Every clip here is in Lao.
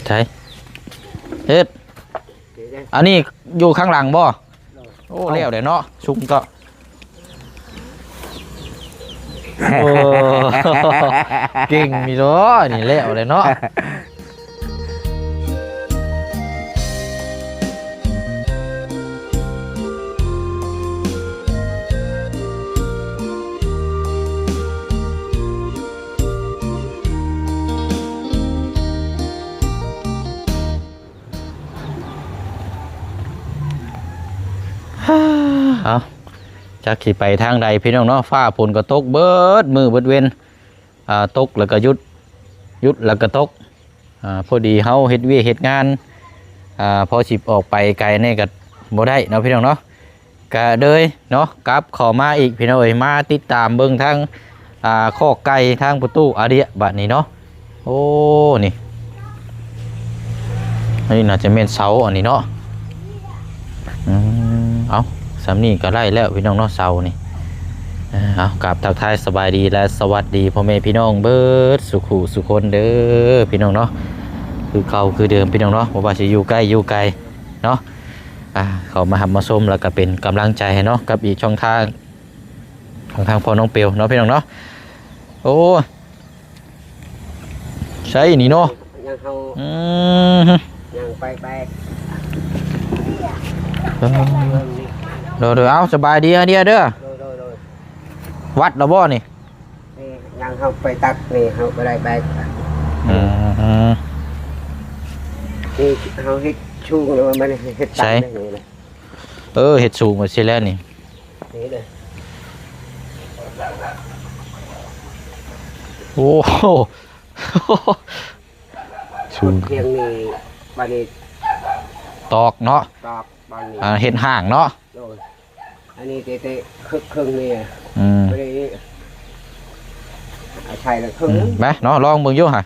ໃສ ເຮັດ ເຮັດເດ້ ອັນນີ້ຢູ່ຂ້າງຫຼັງບໍ່? ໂອ້ ໂອ້ ແລ້ວແຫຼະເນາະ ຊຸມກໍ ໂອ້ ເກັ່ງຢູ່ເນາະ ນີ້ແລ້ວແຫຼະເນາະ. ເອົາ ຈັກຊິໄປທາງໃດພີ່ນ້ອງເນາະ ຟ້າຝົນກໍຕົກເບິດມື້ເບິດເວັນ ອ່າ ຕົກແລ້ວກໍຢຸດ ຢຸດແລ້ວກໍຕົກ ອ່າ ພໍດີເຮົາເຮັດວຽກເຮັດງານ ອ່າ ພໍຊິອອກໄປໄກແດ່ກໍບໍ່ໄດ້ເນາະພີ່ນ້ອງເນາະ ກະເລີຍເນາະ ກັບເຂົ້າມາອີກພີ່ນ້ອງເອີຍ ມາຕິດຕາມເບິ່ງທາງ ອ່າ ຄອກໄກ່ທາງປະຕູອາເດຍບາດນີ້ເນາະ. ໂອ້ ນີ້ ອັນນີ້ໜ້າຈະແມ່ນເສົາອັນນີ້ເນາະ. ອືມ ເອົາ ສ່ຳນີ້ກໍໄດ້ແລ້ວພີ່ນ້ອງເນາະ ເສົານີ້. ເອີ ເອົາ ກາບທັກທາຍສະບາຍດີ ແລະ ສະຫວັດດີພໍ່ແມ່ພີ່ນ້ອງເບິດສູ່ຜູ້ສູ່ຄົນເດີພີ່ນ້ອງເນາະ ຄືເກົ່າຄືເດີມພີ່ນ້ອງເນາະ ບໍ່ວ່າຊິຢູ່ໃກ້ຢູ່ໄກເນາະ ອ່າ ເຂົ້າມາຮັບມາຊົມ ແລ້ວກໍເປັນກຳລັງໃຈໃຫ້ເນາະ ກັບອີກຊ່ອງທາງ ຂອງທາງພໍ່ນ້ອງເປວເນາະພີ່ນ້ອງເນາະ. ໂອ້ ໃສນີ້ເນາະ ຍັງເຮົາ ອືມ ຍັງໄປແບກ ໂດຍໆ ເອົາ ສະບາຍດີອາເດຍເດີ ໂດຍໆໆ ວັດແລ້ວບໍ່ນີ້? ນີ້ຍັງເຮົາໄປຕັດນີ້ ເຮົາບໍ່ໄດ້ແບກ ອືມ ນີ້ເຮົາເຮັດສູງແລ້ວ ມັນເຮັດຕັນ ໃສ ນີ້ນະ ເອີ ເຮັດສູງໄວ້ຊິແລ້ວນີ້ ນີ້ເດີ ໂອ້ໂຫ ສູງ ພຽງນີ້ ບາດນີ້ ຕອກເນາະ ຕອກບາດນີ້ ອ່າ ເຮັດຫ້າງເນາະ ໂດຍ ອັນນີ້ເຕະໆ ເຄິ່ງໆ ນີ້ ອືມ ບາດນີ້ ອາໄສລະເຄິ່ງ ອືມ ໄປເນາະ ລອງເບິ່ງຢູ່ຫະ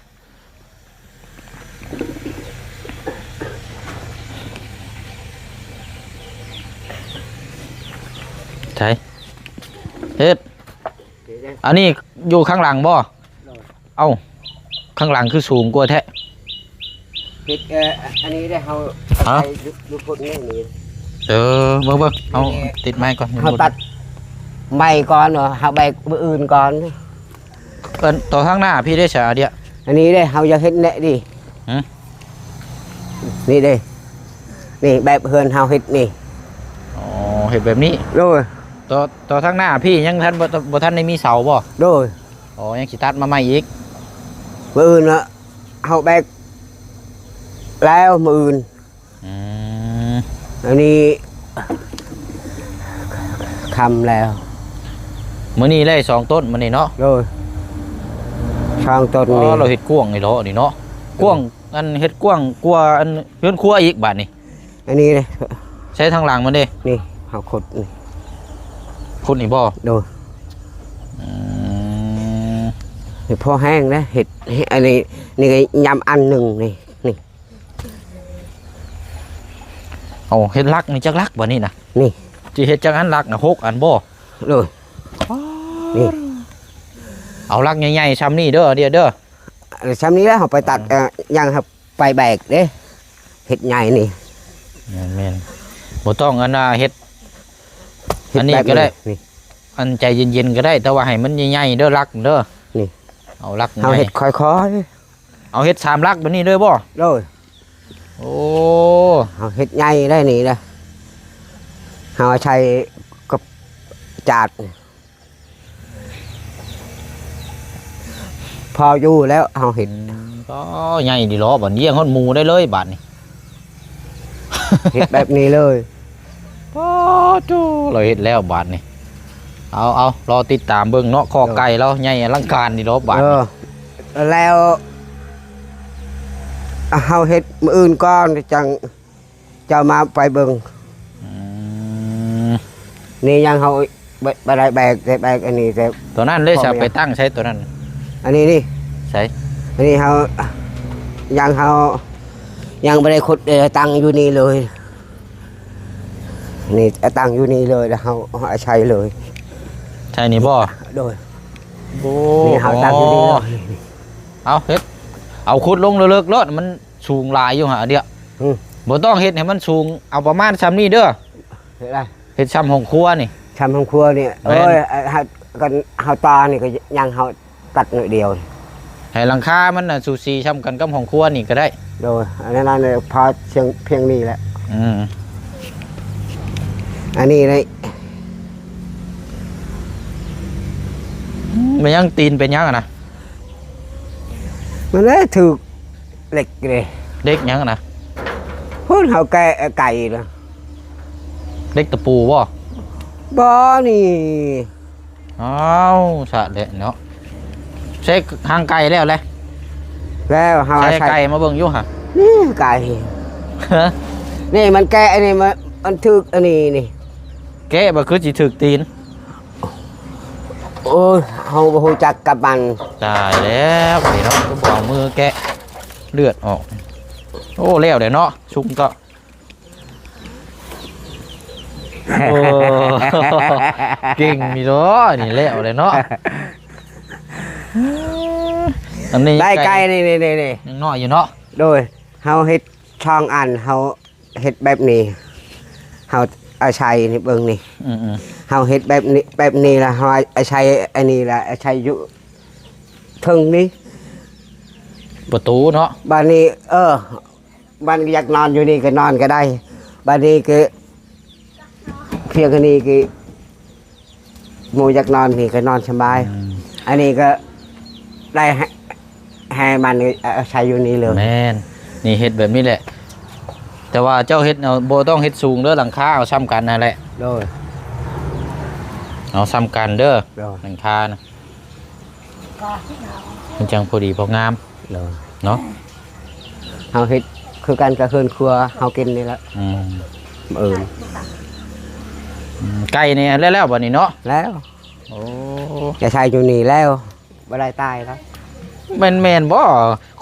ໃສ ເຮັດ ອັນນີ້ຢູ່ຂ້າງຫຼັງບໍ່? ໂດຍ ເອົ້າ ຂ້າງຫຼັງຄືສູງກວ່າແທ້? ເຮັດ ເອີ ອັນນີ້ໄດ້ເຮົາ ຮະ? ໄປຢູ່ ຢູ່ພຸ້ນນີ້ ນີ້ ເອີ ເບິ່ງໆ ເອົາ ນີ້ ຕິດໄມ້ກ່ອນ ເຮົາຕັດໄມ້ກ່ອນເນາະ ເຮົາໄປມື້ອື່ນກ່ອນ. ເອີ ຕໍ່ທາງໜ້າພີ້ເດ້ສາເດຍ ອັນນີ້ເດ້ ເຮົາຢາກເຮັດແນະນີ້ ຫື? ນີ້ເດ້ ນີ້ແບບເຮືອນເຮົາເຮັດນີ້ ອໍ ເຮັດແບບນີ້ ໂດຍ ຕໍ່ ຕໍ່ທາງໜ້າພີ້ຍັງທັນ ບໍ່ ບໍ່ທັນໄດ້ມີເສົາບໍ່? ໂດຍ ອໍ ຍັງຊິຕັດມາໃໝ່ອີກ ມື້ອື່ນລະ ເຮົາແບກແລ້ວມື້ອື່ນ ອືມ ອັນນີ້ຄ່ຳແລ້ວ ມື້ນີ້ໄດ້ສອງຕົ້ນ ມື້ນີ້ເນາະ ໂດຍ ສອງຕົ້ນ ອໍ ນີ້ ລາວເຮັດກວ້າງນີ້ເນາະ ນີ້ເນາະ ກວ້າງ ອັນເຮັດກວ້າງກວ່າອັນເຮືອນຄົວອີກບາດນີ້ ອັນນີ້ເດ້ ໃຊ້ທາງຫຼັງມັນເດ້ ນີ້ເຮົາຂຸດນີ້ ຂຸດນີ້ບໍ່? ໂດຍ ອືມ ນີ້ພໍແຫ້ງແລ້ວ ເຮັດ ເຮັດອັນນີ້ ນີ້ກໍຍຳອັນໜຶ່ງນີ້ ນີ້ ເອົາ ເຮັດຫຼັກນີ້ຈັກຫຼັກບາດນີ້ນະ? ນີ້ ຊິເຮັດຈັກອັນຫຼັກນະ ຫົກອັນບໍ່? ໂດຍ ອໍ ນີ້ ເອົາຫຼັກໃຫຍ່ໆຊ່ຳນີ້ເດີ ເດີ ເດີ ຊ່ຳນີ້ແຫຼະ ເຮົາໄປຕັດ ເອີ ຍັງເຮົາໄປແບກເດ້ ເຮັດໃຫຍ່ນີ້ ແມ່ນໆ ບໍ່ຕ້ອງອັນນ່າເຮັດ ເຮັດ ອັນນີ້ກໍໄດ້ ແບບນີ້ ນີ້ ອັນໃຈເຢັນໆກໍໄດ້ ແຕ່ວ່າໃຫ້ມັນໃຫຍ່ໆເດີ ຫຼັກເດີ ນີ້ ເອົາຫຼັກໃຫຍ່ ເຮົາເຮັດຄ່ອຍໆ ເອົາເຮັດສາມຫຼັກແບບນີ້ເລີຍບໍ່? ໂດຍ ໂອ້ ເຮົາເຮັດໃຫຍ່ໄດ້ນີ້ນະ ເຮົາໃຊ້ກັບຈາດ ພໍຢູ່ແລ້ວເຮົາເຮັດ ອືມ ກໍໃຫຍ່ດີເນາະ ບາດລ້ຽງຮອດໝູໄດ້ເລີຍບາດນີ້ ເຮັດແບບນີ້ເລີຍ ປາໂທ້ ລາວເຮັດແລ້ວບາດນີ້ ເອົາ ເອົາ ລໍຕິດຕາມເບິ່ງເນາະ ຄອກໄກ່ລາວໃຫຍ່ອະລັງການດີເນາະບາດນີ້ ເອີ ແລ້ວເຮົາເຮັດມື້ອື່ນກ່ອນ ຈັ່ງເຈົ້າມາໄປເບິ່ງ ອືມ ນີ້ຍັງເຮົາບໍ່ ບໍ່ໄດ້ແບກ ແຕ່ແບກອັນນີ້ແຕ່ ຕົວນັ້ນເດ້ ພໍ່ແມ່ ສະ ໄປຕັ້ງໃສຕົວນັ້ນ ອັນນີ້ນີ້ ໃສ ອັນນີ້ເຮົາ ຍັງເຮົາ ຍັງບໍ່ໄດ້ຂຸດເດ້ ຕັ້ງຢູ່ນີ້ເລີຍ ນີ້ຕັ້ງຢູ່ນີ້ເລີຍ ແລ້ວເຮົາ ເຮົາອາໄສເລີຍ ໃສ່ນີ້ບໍ່? ໂດຍ ໂອ້ ນີ້ເຮົາຕັ້ງຢູ່ນີ້ເລີຍ ອໍ ເອົາເຮັດ ເອົາຂຸດລົງເລິກໆໂລດ ມັນ ສູງຫຼາຍຢູ່ຫາເດຍ. ອືມ ບໍ່ຕ້ອງເຮັດໃຫ້ມັນສູງ ເອົາປະມານຊ່ຳນີ້ເດີ. ເຮັດໄດ້ ເຮັດຊ່ຳຫ້ອງຄົວນີ້ ຊ່ຳຫ້ອງຄົວນີ້. ແມ່ນ ໂອ້ຍ ເຮົາ ຄັນເຮົາຕານີ້ກໍຍັງ ເຮົາຕັດໜ້ອຍດຽວ ໃຫ້ຫຼັງຄາມັນນະສູສີຊ່ຳກັນກັບຫ້ອງຄົວນີ້ກໍໄດ້. ໂດຍ ອັນນັ້ນນະ ພໍພຽງ ພຽງນີ້ແຫຼະ. ອືມ ອັນນີ້ນີ້ ແມ່ນຫຍັງ ຕີນເປັນຫຍັງຫັ້ນນະ? ມັນໄດ້ຖືກເຫຼັກເດ້. ເຫຼັກຫຍັງຫັ້ນນະ? ພຸ້ນ ເຮົາແກະໄກ່ນະ. ເຫຼັກຕະປູບໍ່? ບໍ່ນີ້. ອ້າວ ຊະແຫຼະເນາະ. ໃສ່ຫາງໄກ່ແລ້ວແຫຼະ? ແລ້ວ ເຮົາໃສ່ ໃສ່ໄກ່ມາເບິ່ງຢູ່ຫະ. ນີ້ໄກ່ ຮະ? ນີ້ມັນແກະ ອັນນີ້ມັນ ມັນຖືກອັນນີ້ນີ້. ແກະບໍ່ຄືຊິຖືກຕີນ. ໂອ້ຍ ເຮົາບໍ່ຮູ້ຈັກກັບມັນ. ຕາຍແລ້ວ ນີ້ເນາະ ຄືບໍ່ເອົາມືແກະ ເລືອດອອກ. ໂອ້ ແລ້ວແຫຼະເນາະ ຊຸມກໍ ໂອ້ ເກັ່ງຢູ່ເນາະ ນີ້ແລ້ວແຫຼະເນາະ. ອັນນີ້ໄກ່ ໄກ່ນີ້ ນີ້ ນີ້ ນີ້ ຍັງນ້ອຍຢູ່ເນາະ. ໂດຍ ເຮົາເຮັດຊ່ອງອັນ ເຮົາ ເຮັດແບບນີ້ ເຮົາອາໄສນີ້ ເບິ່ງນີ້. ອືມໆ ເຮົາເຮັດແບບນີ້ ແບບນີ້ລະ ເຮົາອາໄສອັນນີ້ລະ ອາໄສຢູ່ເທິງນີ້ ປະຕູເນາະ. ບາດນີ້ ເອີ ບາດຢາກນອນຢູ່ນີ້ກໍນອນກໍໄດ້. ບາດນີ້ກໍພຽງອັນນີ້ກໍ ໝູຢາກນອນນີ້ກໍນອນສະບາຍ. ອືມ ອັນນີ້ກໍໄດ້ໃຫ້ ໃຫ້ມັນອາໄສຢູ່ນີ້ເລີຍ. ແມ່ນ ນີ້ເຮັດແບບນີ້ແຫຼະ. ແຕ່ວ່າເຈົ້າເຮັດເອົາ ບໍ່ຕ້ອງເຮັດສູງເດີ ຫຼັງຄາເອົາຊ່ຳກັນຫັ້ນແຫຼະ. ໂດຍ ເອົາຊ່ຳກັນເດີ. ໂດຍ ຫຼັງຄານະ ມັນຈັ່ງພໍດີພໍງາມ. ໂດຍ ເນາະ ເຮົາເຮັດຄືກັນກັບເຮືອນຄົວເຮົາກິນນີ້ແຫຼະ. ອືມ ມື້ອື່ນ ອືມ ໄກ່ນີ້ແລ້ວໆ ບັດນີ້ເນາະ? ແລ້ວ. ໂອ້ ຈະໃສ່ຢູ່ນີ້ແລ້ວ ບໍ່ໄດ້ຕາຍແລ້ວ. ແມ່ນ ແມ່ນບໍ່?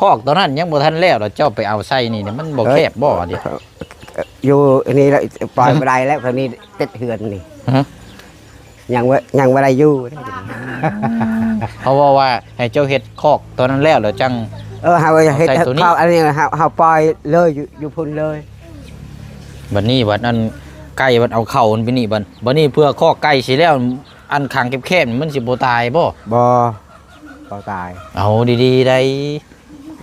ຄອກໂຕນັ້ນຍັງບໍ່ທັນແລ້ວ ແລ້ວເຈົ້າໄປເອົາໃສ່ນີ້ ມັນບໍ່ແຄບບໍ່? ເອີ ຢູ່ນີ້ລະ ປ່ອຍບໍ່ໄດ້ແລ້ວ ກໍນີ້ຕິດເຮືອນນີ້. ຮະ? ຍັງບໍ່ ຍັງບໍ່ໄດ້ຢູ່. ເຂົາເວົ້າວ່າໃຫ້ເຈົ້າເຮັດຄອກໂຕນັ້ນແລ້ວ ແລ້ວຈັ່ງ ເອີ ເຮົາເຮັດ ເອົາໃສ່ໂຕນີ້ ຄອກອັນນີ້ ເຮົາ ເຮົາປ່ອຍເລີຍ ຢູ່ ຢູ່ພຸ້ນເລີຍ. ບັດນີ້ບັດອັນໄກ່ບັດເອົາເຂົ້າໄປນີ້ ບັດ ບັດນີ້ເພື່ອຄອກໄກ່ຊິແລ້ວ ອັນຂັງແຄບໆ ມັນຊິບໍ່ຕາຍບໍ່? ບໍ່ ບໍ່ຕາຍ. ເອົາດີໆ ໄດ້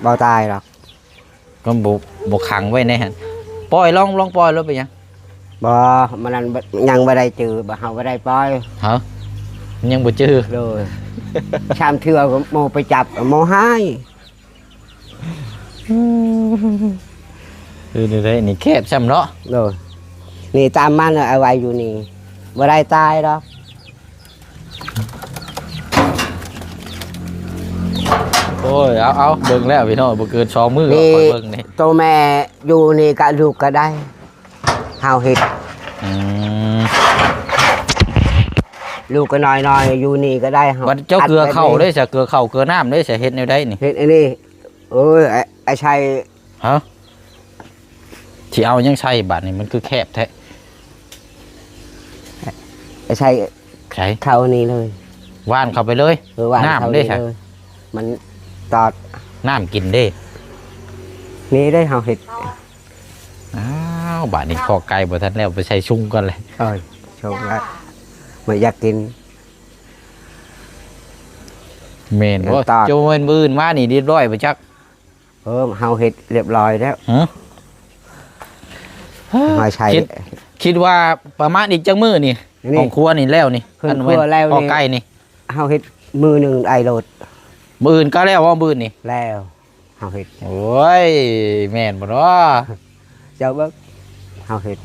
ບໍ່ຕາຍດອກ. ກໍບໍ່ ບໍ່ຂັງໄວ້ໃນຫັ້ນ ປ່ອຍ ລອງ ລອງປ່ອຍໂລດ ເປັນຫຍັງ? ບໍ່ ມັນນັ້ນ ຍັງບໍ່ໄດ້ຈື່ ບໍ່ ເຮົາບໍ່ໄດ້ປ່ອຍ. ຮະ? ຍັງບໍ່ຈື່? ໂດຍ ສາມເທື່ອກໍໝູ່ໄປຈັບ ໝູ່ຮ້າຍ. ເອີ ນີ້ແຫຼະ ນີ້ແຄບຊ້ຳເນາະ. ໂດຍ ນີ້ຕາມມັນເອົາໄວ້ຢູ່ນີ້ ບໍ່ໄດ້ຕາຍດອກ. ໂອ້ຍ ເອົາ ເອົາ ເບິ່ງແລ້ວພີ່ນ້ອງ ບໍ່ເກີນສອງມື້ ນີ້ ຂ້ອຍເບິ່ງນີ້ ໂຕແມ່ຢູ່ນີ້ກະລູກກະໄດ້ ເຮົາເຮັດ. ອືມ ລູກກະນ້ອຍໆ ຢູ່ນີ້ກະໄດ້ ເຮົາ ບັດເຈົ້າເກືອເຂົ້າເດ້ຊະ ເກືອເຂົ້າເກືອນ້ຳເດ້ຊະ ເຮັດແນວໃດນີ້? ເຮັດອັນນີ້ ໂອ້ຍ ອາໄສ ຮະ? ຊິເອົາຫຍັງໃສ່ບາດນີ້ ມັນຄືແຄບແທ້? ໃສ່ ໃສ່ ເຂົ້ານີ້ເລີຍ ຫວ່ານເຂົ້າໄປເລີຍ. ເອີ ຫວ່ານ ນ້ຳ ເຂົ້າ ເດ້ ນີ້ເລີຍ ມັນຕອດ ນ້ຳກິນເດ້. ນີ້ເດ້ເຮົາເຮັດ. ອ້າວ ບາດນີ້ຄອກໄກ່ບໍ່ທັນແລ້ວ ໄປໃສ່ຊຸງກ່ອນເລີຍ. ເອີ ຊົງລະ ບໍ່ຢາກກິນ. ແມ່ນບໍ່? ຕອດ ເຈົ້າແມ່ນມື້ອື່ນມານີ້ລຽບຮ້ອຍບໍ່ຈັກ? ເອີ ເຮົາເຮັດລຽບຮ້ອຍແລ້ວ. ຮະ? ເຮົາໃຊ້ ຄິດ ຄິດວ່າປະມານອີກຈັກມື້ນີ້ ນີ້ ຫ້ອງຄົວນີ້ແລ້ວນີ້ ເຮືອນຄົວແລ້ວນີ້ ອັນແມ່ນຄອກໄກ່ນີ້ ເຮົາເຮັດມື້ໜຶ່ງໄດ້ໂລດ. ມື້ອື່ນກໍແລ້ວບໍ່? ມື້ອື່ນນີ້ແລ້ວ ເຮົາເຮັດ. ໂອ້ຍ ແມ່ນບໍ່ເນາະ? ເຈົ້າເບິ່ງ ເຮົາເຮັດ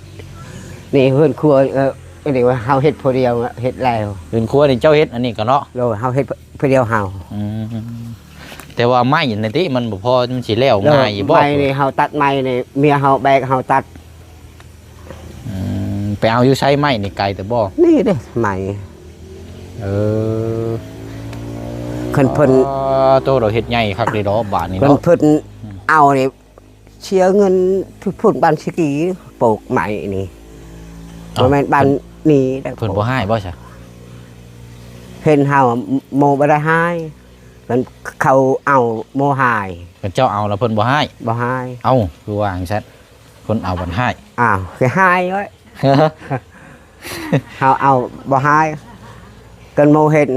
ນີ້ເຮືອນຄົວ ເອີ ອັນນີ້ວ່າເຮົາເຮັດຜູ້ດຽວເຮັດແລ້ວ. ເຮືອນຄົວນີ້ເຈົ້າເຮັດອັນນີ້ກໍເນາະ? ໂດຍ ເຮົາເຮັດຜູ້ດຽວເຮົາ. ອືມ ແຕ່ວ່າໄມ້ນັ້ນຕິ ມັນບໍ່ພໍ ມັນຊິແລ້ວງ່າຍຢູ່ບໍ່? ໄມ້ນີ້ເຮົາຕັດໄມ້ນີ້ ເມຍເຮົາແບກ ເຮົາຕັດ. ອືມ ໄປເອົາຢູ່ໃສໄມ້ນີ້ ໄກແຕ່ບໍ່? ນີ້ເດ້ໄມ້. ເອີ ຄັນເພິ່ນ ອໍ ໂຕ ເຮົາເຮັດໃຫຍ່ຄັກເດ້ດອກບາດນີ້ເນາະ. ເພິ່ນ ເພິ່ນ ອືມ ເອົານີ້ ເສຍເງິນພຸ້ນບ້ານຊິກີ ປູກໄມ້ນີ້. ເອົ້າ ບໍ່ແມ່ນບ້ານນີ້ເດ້. ເພິ່ນ ເພິ່ນບໍ່ຮ້າຍບໍ່ຊະ? ເຫັນເຮົາໂມບໍ່ໄດ້ຮ້າຍ. ອັນເຂົາເອົາບໍ່ຮ້າຍ. ຄັນເຈົ້າເອົາແລ້ວເພິ່ນບໍ່ຮ້າຍ? ບໍ່ຮ້າຍ. ເອົ້າ ຄືວ່າຈັ່ງຊັ້ນ? ຄົນເອົາບັດຮ້າຍ. ອ້າວ ຄືຮ້າຍເວີ້ຍ. ເຮົາເອົາບໍ່ຮ້າຍ. ຄັນໝູ່ເຫັນ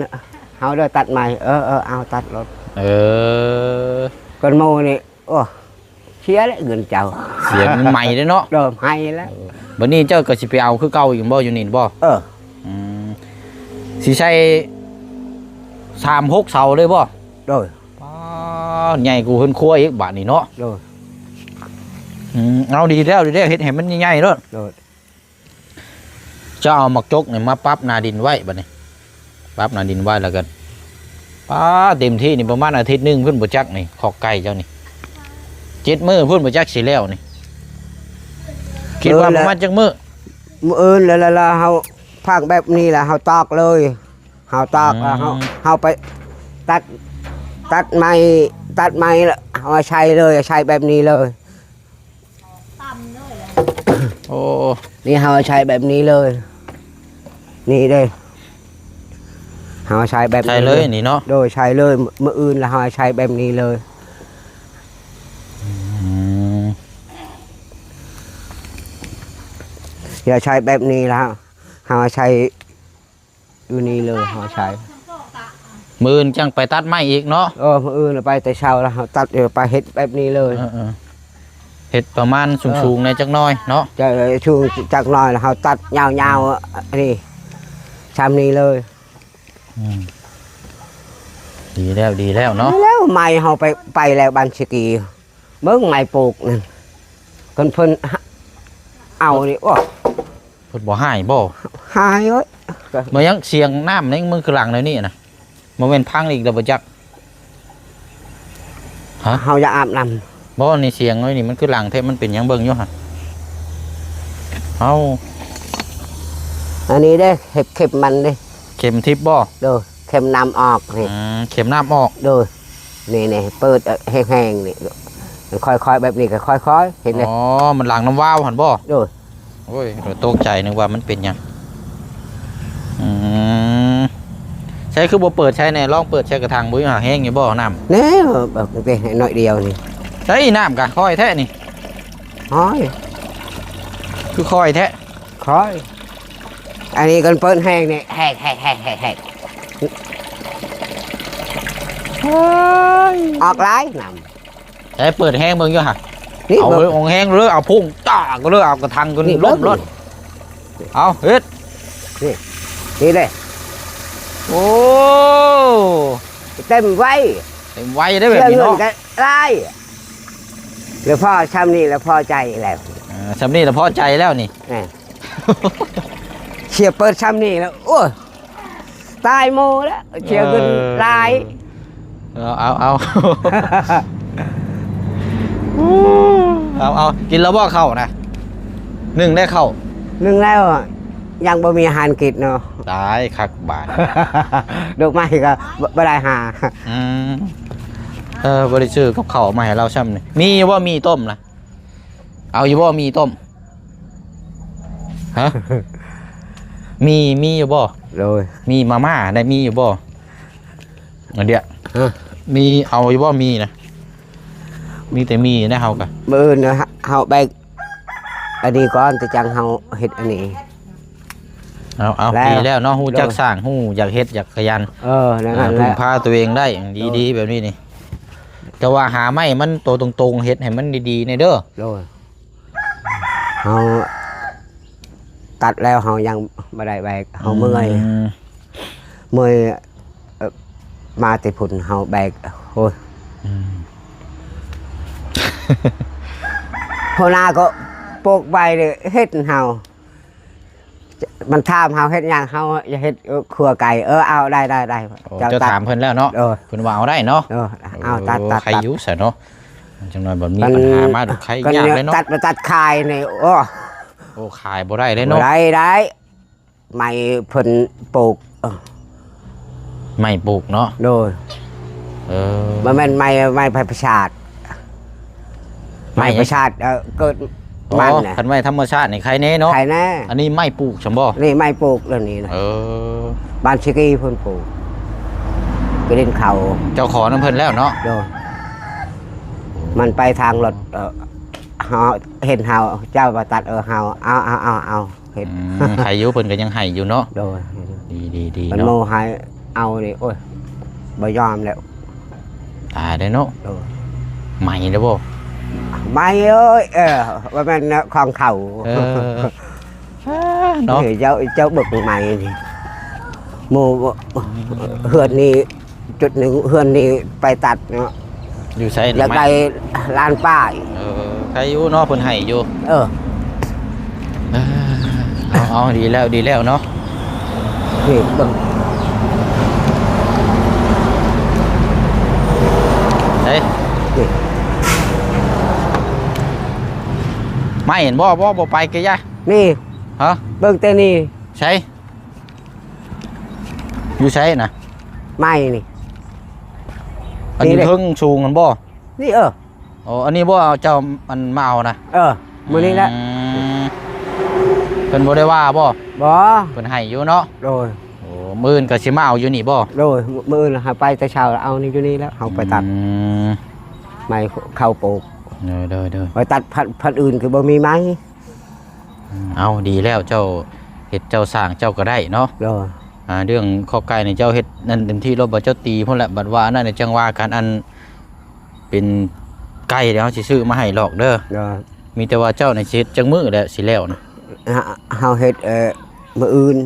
ເຮົາເດີຕັດໃໝ່. ເອີ ເອີ ເອົາຕັດໂລດ. ເອີ ຄັນໝູ່ນີ້ ໂອ້ ເສຍແລ້ວເງິນເຈົ້າ. ເສຍເງິນໃໝ່ເດ້ເນາະ. ເດີ ໃໝ່ແລ້ວ. ເອີ ບັດນີ້ເຈົ້າກໍຊິໄປເອົາຄືເກົ່າອີກບໍ່ ຢູ່ນີ້ບໍ່? ເອີ ອືມ ຊິໃສ່ສາມຫົກເສົາເລີຍບໍ່? ໂດຍ. ປ້າ ໃຫຍ່ກວ່າເຮືອນຄົວອີກບາດນີ້ເນາະ. ໂດຍ. ອືມ ເອົາ ດີແລ້ວ ດີແລ້ວ ເຮັດໃຫ້ມັນໃຫຍ່ໆໂລດ. ໂດຍ. ຈະເອົາໝາກຈົກນີ້ມາປັບໜ້າດິນໄວ້ບັດນີ້ ປັບໜ້າດິນໄວ້ແລ້ວກໍ ປ້າ ເຕັມທີ່ນີ້ປະມານອາທິດໜຶ່ງພຸ້ນບໍ່ຈັກນີ້ ຄອກໄກ່ເຈົ້ານີ້ ເຈັດມື້ພຸ້ນບໍ່ຈັກຊິແລ້ວນີ້. ຄິດວ່າປະມານຈັກມື້? ມື້ອື່ນແລ້ວ ແລ້ວເຮົາພັງແບບນີ້ແລ້ວເຮົາຕອກເລີຍ. ເຮົາຕອກ ອືມ ແລ້ວເຮົາ ເຮົາໄປຕັດ ຕັດໃໝ່ ຕັດໃໝ່ແລ້ວເຮົາໃສ່ເລີຍ ໃສ່ແບບນີ້ເລີຍ. ໂອ້ ນີ້ເຮົາໃຊ້ແບບນີ້ເລີຍ ນີ້ເດ້ ເຮົາໃຊ້ແບບ ໃຊ້ເລີຍນີ້ເນາະ. ໂດຍ ໃຊ້ເລີຍ ມື້ອື່ນແລ້ວເຮົາໃຊ້ແບບນີ້ເລີຍ. ອືມ ຢ່າໃຊ້ແບບນີ້ແລ້ວ ເຮົາໃຊ້ ຢູ່ນີ້ເລີຍ ເຮົາໃຊ້ ມື້ອື່ນຈັ່ງໄປຕັດໄມ້ອີກເນາະ. ເອີ ມື້ອື່ນໄປແຕ່ເຊົ້າແລ້ວ ເຮົາຕັດ ເອີ ໄປເຮັດແບບນີ້ເລີຍ. ເອີໆ ເຮັດປະມານສູງໆແດ່ຈັກໜ້ອຍເນາະ. ຈະສູງຈັກໜ້ອຍ ແລ້ວເຮົາຕັດຍາວໆ ອືມ ນີ້ ຊ່ຳນີ້ເລີຍ. ອືມ ດີແລ້ວ ດີແລ້ວເນາະ. ແລ້ວໄມ້ເຮົາໄປ ໄປແລ້ວ ບ້ານຊິກີ ເບິ່ງໄມ້ປູກນັ້ນ ຄັນເພິ່ນເອົານີ້ ໂອ້ ເພິ່ນບໍ່ຮ້າຍບໍ່? ຮ້າຍເອີຍ. ມາຍັງສຽງນ້ຳໃນມືຄືຫຼັງແນວນີ້ນະ ບໍ່ແມ່ນພັງອີກແລ້ວບໍ່ຈັກ? ຮະ? ເຮົາຢາກອາບນ້ຳ. ບໍ່ ນີ້ສຽງນ້ອຍນີ້ມັນຄືຫຼັງແທ້ ມັນເປັນຫຍັງເບິ່ງຢູ່ຫັ້ນ. ເອົາ ອັນນີ້ເດ້ ເຂັມມັນເດ້. ເຂັມທິບບໍ່? ໂດຍ ເຂັມນ້ຳອອກນີ້. ອືມ ເຂັມນ້ຳອອກ. ໂດຍ. ນີ້ໆ ເປີດແຮງໆນີ້ ມັນຄ່ອຍໆ ແບບນີ້ກໍຄ່ອຍໆ ເຫັນເດ້. ອໍ ມັນຫຼັງນ້ຳວາວຫັ້ນບໍ່? ໂດຍ. ໂອ້ຍ ຕົກໃຈ ນຶກວ່າມັນເປັນຫຍັງ. ອືມ ໃຊ້ຄືບໍ່ເປີດໃຊ້ແດ່ ລອງເປີດໃຊ້ກະຖັງເບິ່ງ ຫາແຮງຢູ່ບໍ່ນ້ຳ? ແນ່ ເບິ່ງເດ້ ໜ້ອຍດຽວນີ້. ໃຊ້ນ້ຳກະຄ່ອຍແທ້ນີ້. ໂອ້ຍ ຄືຄ່ອຍແທ້. ຄ່ອຍ ອັນນີ້ກໍເປີດແຮງນີ້ ແຮກໆໆໆ ໂອ້ຍ ອອກຫຼາຍນ້ຳ. ໃຊ້ເປີດແຮງເບິ່ງຢູ່ຫະ. ນີ້ ເອົາເລີຍ ອອກແຮງເລີຍ ເອົາພຸ້ງຕາກເລີຍ ເອົາກະຖັງຂຶ້ນ ນີ້ ລົ້ມໂລດ. ເອົາ ເຮັດ ນີ້ ນີ້ເດ້. ໂອ້ ເຕັມໄວ ເຕັມໄວເດ້ແບບນີ້ເນາະ. ເສຍເງິນກໍຫຼາຍ ແລ້ວພໍຊ່ຳນີ້ແລ້ວພໍໃຈແລ້ວ. ເອີ ຊ່ຳນີ້ແລ້ວພໍໃຈແລ້ວນີ້. ເອີ ເສຍເປີດຊ່ຳນີ້ແລ້ວ ໂອ້ຍ ຕາຍໝູ່ແລ້ວ ເສຍເງິນຫຼາຍ. ເອີ ເອົາ ເອົາ ເອົາ ເອົາ ເອົາ ກິນແລ້ວບໍ່ເຂົ້ານະ? ໜຶ້ງໄດ້ເຂົ້າ? ໜຶ້ງແລ້ວ ຍັງບໍ່ມີອາຫານກິນເນາະ. ຕາຍຄັກບາດ ດອກໄມ້ກໍບໍ່ ບໍ່ໄດ້ຫາ. ອືມ ເອີ ບໍ່ໄດ້ຊື້ກັບເຂົ້າມາໃຫ້ລາວຊ້ຳນີ້. ມີຢູ່ບໍ່ ໝີ່ຕົ້ມນະ? ເອົາຢູ່ບໍ່ ໝີ່ຕົ້ມ? ຮະ? ໝີ່ ມີຢູ່ບໍ່? ໂດຍ. ໝີ່ມາມ່າໄດ້ມີຢູ່ບໍ່? ອັນເດຍ ຮະ? ມີ ເອົາຢູ່ບໍ່ ໝີ່ນະ? ມີແຕ່ໝີ່ນະ ເຮົາກະ ມື້ອື່ນນະ ເຮົາແບກອັນນີ້ກ່ອນ ແຕ່ຈັ່ງເຮົາເຮັດອັນນີ້. ເອົາ ເອົາ ແລ້ວ ດີແລ້ວເນາະ ຮູ້ຈັກ ໂດຍ ສ້າງ ຮູ້ຢາກເຮັດ ຢາກຂະຫຍັນ. ເອີ ນັ້ນແຫຼະ ເອີ ເພິ່ງພາຕົວເອງໄດ້ ດີ ໂດຍ ດີແບບນີ້ນີ້. ແຕ່ວ່າຫາໄມ້ມັນໂຕຕົງໆ ເຮັດໃຫ້ມັນດີໆແດ່ເດີ. ໂດຍ. ເຮົາຕັດແລ້ວເຮົາຍັງບໍ່ໄດ້ແບກ ເຮົາເມື່ອຍ ອືມ ເມື່ອຍ. ເອີ ມາແຕ່ພຸ້ນເຮົາແບກ ໂອ້ຍ ອືມ ຫົວໜ້າກໍປົກໄວ້ເດ້ ເຮັດເຮົາ ມັນຖາມເຮົາເຮັດຫຍັງ ເຮົາຢາກເຮັດ ເອີ ຄົວໄກ່. ເອີ ເອົາ ໄດ້ ໄດ້ ໄດ້. ໂອ້ ເຈົ້າ ເຈົ້າຖາມເພິ່ນແລ້ວເນາະ? ເອີ ເພິ່ນວ່າເອົາໄດ້ເນາະ. ເອີ ເອົາ ຕັດ ຕັດ ຕັດ ໃຄຢູ່ຊະເນາະ. ຈັ່ງໜ້ອຍບໍ່ມີ ອັນ ບັນຫາມາ ໄຄຍາກເລີຍເນາະ ຕັດ ມາຕັດຂາຍນີ້. ໂອ້ ໂອ້ ຂາຍບໍ່ໄດ້ເລີຍເນາະ. ບໍ່ໄດ້ ໄດ້ ໄມ້ເພິ່ນປູກ. ເອີ ໄມ້ປູກເນາະ. ໂດຍ. ເອີ ບໍ່ແມ່ນໄມ້ ໄມ້ໄມ້ໄພປະສາດ ໄມ້ ໄມ້ໄພປະສາດ ເອີ ເກີດ ອໍ ມັນນະ ຄັນໄມ້ທຳມະຊາດນີ້ໄຄແນ່ເນາະ. ໄຄແນ່. ອັນນີ້ໄມ້ປູກຊັ້ນບໍ່? ນີ້ໄມ້ປູກແລ້ວນີ້ນະ. ເອີ ບ້ານຊິກີເພິ່ນປູກ. ໄປຫຼິ້ນເຂົ້າ ເຈົ້າຂໍນຳເພິ່ນແລ້ວເນາະ? ໂດຍ ມັນໄປທາງລົດ ເອີ ເຮົາເຫັນເຮົາ ເຈົ້າວ່າຕັດ ເອີ ເຮົາ ເອົາ ເອົາ ເອົາ ເອົາ ເຮັດ ອືມ ໃຫ້ຢູ່ ເພິ່ນກໍຍັງໃຫ້ຢູ່ເນາະ? ໂດຍ ດີໆໆ ມັນ ເນາະ ໂມໃຫ້ເອົານີ້ ໂອ້ຍ ບໍ່ຍອມແລ້ວ ຕາຍເດ້ເນາະ. ໂດຍ ໃໝ່ແລ້ວບໍ່? ໃໝ່ເອີຍ ເອີ ວ່າແມ່ນຂອງເຂົາ ເອີ ເນາະ ເຈົ້າ ເຈົ້າເບິກໃໝ່ນີ້ ໝູ່ ອືມ ເຮືອນນີ້ ຈຸດໜຶ່ງເຮືອນນີ້ໄປຕັດເນາະ ຢູ່ໃສ ຢາກໄດ້ລ້ານປາຍ. ເອີ ໃຄຢູ່ເນາະ ເພິ່ນໃຫ້ຢູ່. ເອີ ເອີ ເອົາ ເອົາ ດີແລ້ວ ດີແລ້ວເນາະ. ນີ້ເບິ່ງ ເອີ ນີ້ ໄມ້ເຫັນບໍ່? ບໍ່ ບໍ່ໄປກະຢາ. ນີ້ ຮະ? ເບິ່ງແຕ່ນີ້. ໃສ? ຢູ່ໃສນະ? ໄມ້ນີ້ ອັນນີ້ເດ້ ເທິງສູງຫັ້ນບໍ່? ນີ້ ເອີ ອໍ ອັນນີ້ບໍ່ ເຈົ້າ ອັນມາເອົານະ? ເອີ ມື້ນີ້ແຫຼະ. ອືມ ເພິ່ນບໍ່ໄດ້ວ່າບໍ່? ບໍ່ ເພິ່ນໃຫ້ຢູ່ເນາະ? ໂດຍ ໂອ້ ມື້ອື່ນກໍຊິມາເອົາຢູ່ນີ້ບໍ່? ໂດຍ ມື້ອື່ນເຮົາໄປແຕ່ເຊົ້າ ເອົານີ້ຢູ່ນີ້ແລ້ວ ເຮົາໄປຕັດ ອືມ ໄມ້ເຂົ້າປູກ. ໂດຍໆໆ ໄປຕັດພັນ ພັນອື່ນຄືບໍ່ມີໄມ້. ອືມ ເອົາ ດີແລ້ວ ເຈົ້າເຮັດເຈົ້າສ້າງເຈົ້າກໍໄດ້ເນາະ. ໂດຍ ອ່າ ເລື່ອງຄອກໄກ່ນີ້ເຈົ້າເຮັດນັ້ນເຕັມທີ່ແລ້ວບໍ່? ເຈົ້າຕີພຸ້ນແຫຼະ ບັດວ່າອັນນັ້ນຈັ່ງວ່າກັນ. ອັນເປັນໄກ່ແລ້ວເຮົາຊິຊື້ມາໃຫ້ຫຼອກເດີ. ໂດຍ ມີແຕ່ວ່າເຈົ້ານີ້ຊິເຮັດຈັກມື້ແລ້ວຊິແລ້ວນະ? ເຮົາ ເຮົາເຮັດ ເອີ ມື້ອື່ນ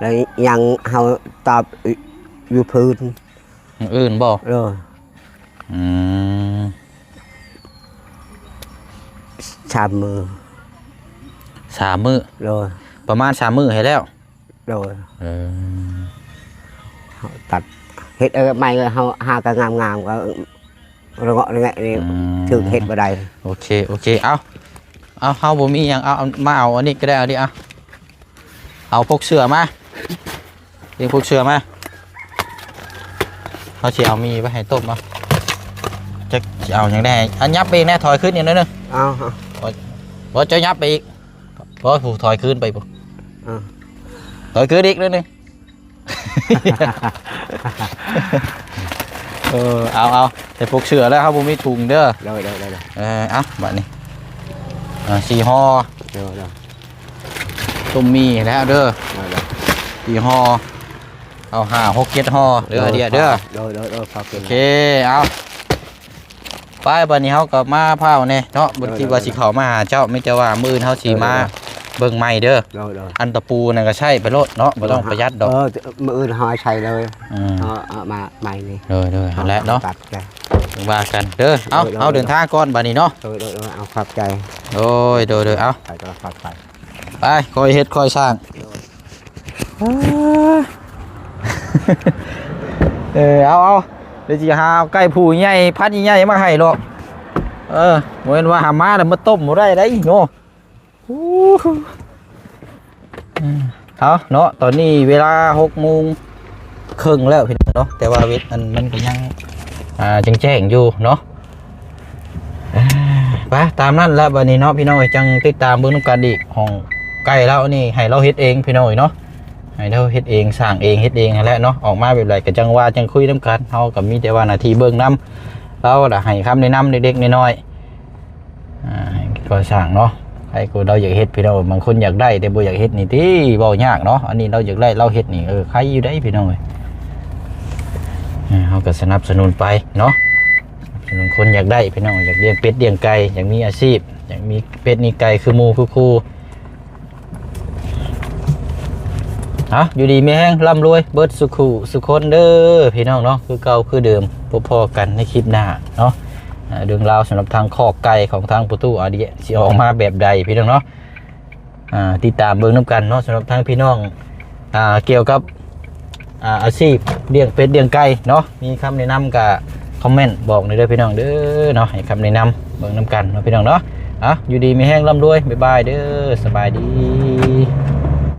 ແລ້ວຍັງເຮົາຕອບຢູ່ພື້ນ. ມື້ອື່ນບໍ່? ໂດຍ ອືມ ສາມມື້ ສາມມື້. ໂດຍ ປະມານສາມມື້ໃຫ້ແລ້ວ. ໂດຍ ເອີ ຕັດ ເຮັດ ເອີ ໃໝ່ ເຮົາຫາກໍງາມໆ ກໍລະເງາະລະແງະນີ້ ອືມ ຖືກເຮັດບໍ່ໄດ້. ໂອເຄ ໂອເຄ ເອົາ ເອົາ ເຮົາບໍ່ມີຫຍັງ ເອົາ ເອົາ ມາເອົາອັນນີ້ກໍໄດ້. ເອົາດິ ເອົາ ເອົາພວກເສື້ອມາ ເອົາພວກເສື້ອມາ. ເຮົາຊິເອົາໝີ່ໄປໃຫ້ຕົ້ມເອົາ. ຈັກຊິເອົາຫຍັງແດ່? ອັນ ຫຍັບໄປອີກແດ່ ຖອຍຂຶ້ນອີກໜ້ອຍໜຶ່ງ. ເອົາ ເອົາ ບໍ່ ເຈົ້າຫຍັບໄປອີກ. ບໍ່ ຜູ້ ຖອຍຄືນໄປຜູ້. ເອົາ ຖອຍຄືນອີກໜ້ອຍໜຶ່ງ. ເອີ ເອົາ ເອົາ ໃສ່ປົກເສື້ອແລ້ວ ເຮົາບໍ່ມີຖົງເດີ. ໂດຍ ໂດຍ ໂດຍ ໂດຍ. ເອີ ເອົາ ບາດນີ້ ອ່າ ສີ່ຫໍ່. ໂດຍ ໂດຍ. ຕົ້ມໝີ່ແລ້ວເດີ. ໂດຍ ໂດຍ. ສີ່ຫໍ່ ເອົາຫ້າ ຫົກ ເຈັດຫໍ່ເດີ ໂດຍ ເດີ ເດີ. ໂດຍ ໂດຍ ໂດຍ ໂອເຄ ເອົາ. ໄປ ບາດນີ້ເຮົາກໍມາພ້າວແດ່ເນາະ ບໍ່ ໂດຍ ຄິດວ່າ ໂດຍ ຊິເຂົ້າມາຫາເຈົ້າ ມີແຕ່ວ່າມື້ອື່ນເຮົາຊິ ໂດຍ ມາ ໂດຍ ເບິ່ງໃໝ່ເດີ. ໂດຍ ໂດຍ. ອັນຕະປູນັ້ນກໍໃຊ້ໄປໂລດເນາະ ບໍ່ຕ້ອງປະຢັດດອກ. ເອີ ມື້ອື່ນເຮົາໃຊ້ເລີຍ. ອືມ ເຮົາເອົາມາໃໝ່ນີ້. ໂດຍ ໂດຍ ຫັ້ນແຫຼະເນາະ ຕັດແລ້ວ ຈັ່ງວ່າກັນເດີ. ເອົາ ໂດຍ ໂດຍ ເຮົາເດີນທາງກ່ອນບາດນີ້ເນາະ. ໂດຍ ໂດຍ ໂດຍ ເອົາ ຂອບໃຈ. ໂດຍ ໂດຍ ໂດຍ ເອົາ ໄປ ກໍຂອບໃຈ. ໄປ ຄ່ອຍເຮັດຄ່ອຍສ້າງ. ໂດຍ ເອີ ເອົາ ເອົາ ດຽວຊິຫາເອົາໄກ່ຜູ້ໃຫຍ່ ພັນໃຫຍ່ໆ ມາໃຫ້ດອກ. ເອີ ບໍ່ແມ່ນວ່າຫາມາແລ້ວມາຕົ້ມບໍ່ໄດ້ໄດ໋ເນາະ. ເອົາເນາະ ຕອນນີ້ເວລາຫົກໂມງເຄິ່ງແລ້ວພີ່ນ້ອງເນາະ ແຕ່ວ່າເວັດອັນມັນກໍຍັງ ອ່າ ແຈ້ງໆຢູ່ເນາະ. ອ່າ ໄປຕາມນັ້ນລະບາດນີ້ເນາະ ພີ່ນ້ອງເອີຍ ຈັ່ງຕິດຕາມເບິ່ງນຳກັນອີກ. ຫ້ອງໄກ່ລາວນີ້ໃຫ້ລາວເຮັດເອງພີ່ນ້ອງເອີຍເນາະ ໃຫ້ລາວເຮັດເອງ ສ້າງເອງ ເຮັດເອງຫັ້ນແຫຼະເນາະ. ອອກມາແບບໃດກໍຈັ່ງວ່າ ຈັ່ງຄຸຍນຳກັນ ເຮົາກໍມີແຕ່ວ່າໜ້າທີ່ເບິ່ງນຳ ລາວລະໃຫ້ຄຳແນະນຳເລັກໆນ້ອຍໆ ອ່າ ໃຫ້ກໍ່ສ້າງເນາະ. ໃຜກໍລາວຢາກເຮັດພີ່ນ້ອງ ບາງຄົນຢາກໄດ້ແຕ່ບໍ່ຢາກເຮັດນີ້ຕິ ເວົ້າຍາກເນາະ. ອັນນີ້ລາວຢາກໄດ້ ລາວເຮັດນີ້ ເອີ ໄຄຢູ່ໄດ໋ພີ່ນ້ອງເອີຍ. ອ່າ ເຮົາກໍສະໜັບສະໜູນໄປເນາະ ສະໜູນຄົນຢາກໄດ້ພີ່ນ້ອງ ຢາກລ້ຽງເປັດລ້ຽງໄກ່ ຢາກມີອາຊີບ ຢາກມີເປັດມີໄກ່ຄືໝູ່ຄືຄູ່. ເອົາ ຢູ່ດີມີແຮງ ລ່ຳລວຍເບິດສູ່ຄູ່ສູ່ຄົນເດີພີ່ນ້ອງເນາະ ຄືເກົ່າຄືເດີມ. ພົບພໍ້ກັນໃນຄລິບໜ້າເນາະ. ເລື່ອງລາວສຳລັບທາງຄອກໄກ່ຂອງທາງພໍ່ຕູ້ອາເດຍ ຊິອອກມາແບບໃດພີ່ນ້ອງເນາະ ອ່າ ຕິດຕາມເບິ່ງນຳກັນເນາະ. ສຳລັບທາງພີ່ນ້ອງ ອ່າ ກ່ຽວກັບ ອ່າ ອາຊີບລ້ຽງເປັດລ້ຽງໄກ່ເນາະ ມີຄຳແນະນຳກະຄອມເມັນບອກແດ່ເດີພີ່ນ້ອງເດີເນາະ ໃຫ້ຄຳແນະນຳເບິ່ງນຳກັນເນາະພີ່ນ້ອງເນາະ. ເອົາ ຢູ່ດີມີແຮງ ລ່ຳລວຍ ບາຍບາຍເດີ ສະບາຍດີ.